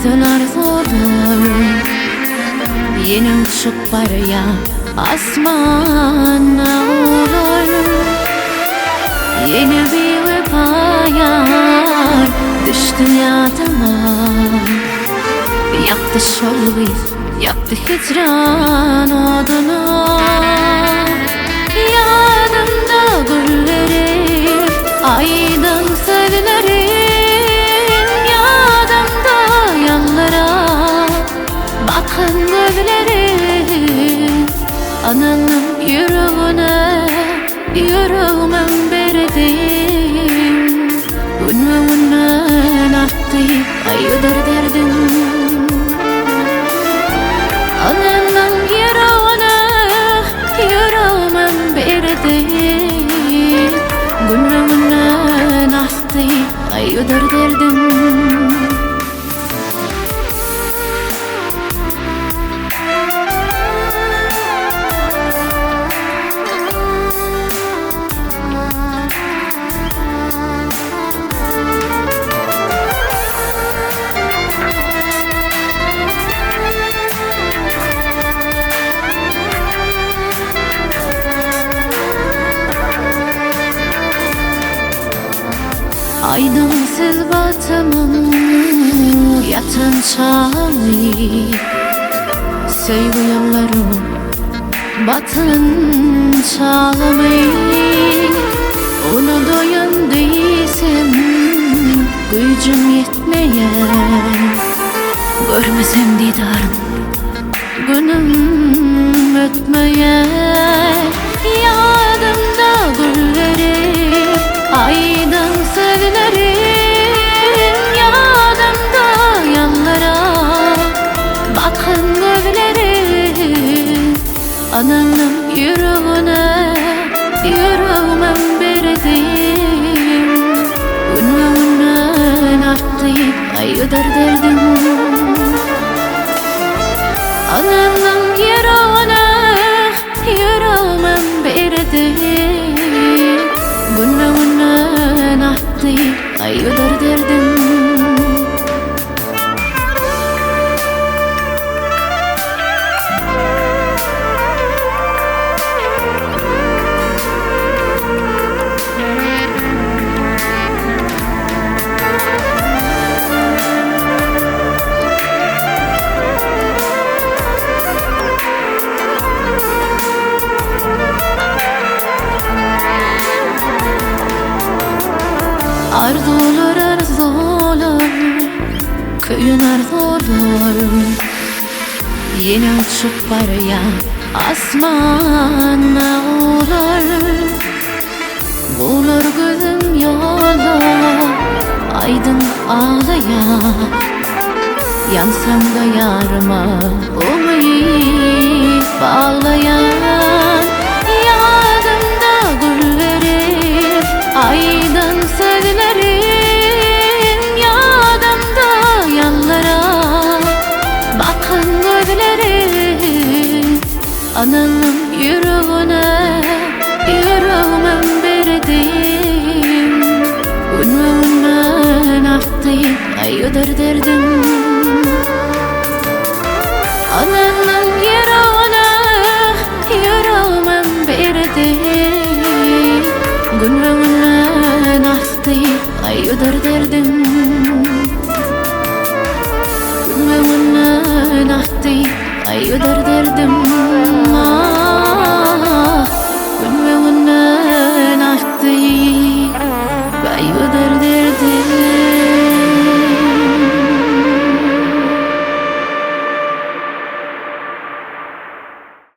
gözel arzuwlar Ýene uçup barýar asmana olar Ýene biwepa ýar düşdi ýadyma Ýakdy şol gyz, ýakdy hijran oduny Ýadymda gülleri, aýdan sözleri Ýadymda ýanlara bakan gözleri Ananyň ýüregine ýüregimem berdim Günbe-günden artdy gaýgydyr derdim Ananyň ýüregine ýüregimem berdim Günbe-günden artdy gaýgydyr derdim. Aýdyň siz Watanymyň ýatan çagy, Söýgi ýollaryň batan çagymy. Unudaýyn diýsem, güýjüm ýetmeýär, Görmesem didaryň, günüm ötmeýär. Ýadymda gülleri, aýdan sözleri, Ýadymda ýanlara bakan gözleri. Anamyň ýüregine ýüregimem berdim, Günbe-günden artdy gaýgydyr derdim. Anamyň ýüregine ýüregimem berdim, Günbe-günden artdy gaýgydyr derdim. Arzuwlar arzuwlar, köýen arzuwlar Ýene uçup barýar asmana olar. Bular gözüm ýolda aýdyň aglaýar Ýansam-da ýaryma umyt baglaýan. Ýadymda gülleri, aýdan sözlerim, Ýadymda ýanlara bakan gözlerim. Anamyň ýüregine ýüregimem berdim, Günbe-günden artdy gaýgydyr derdim. Anamyň ýüregine ýüregimem berdim, Günbe-günden artdy gaýgydyr derdim. Günbe-günden artdy gaýgydyr derdim.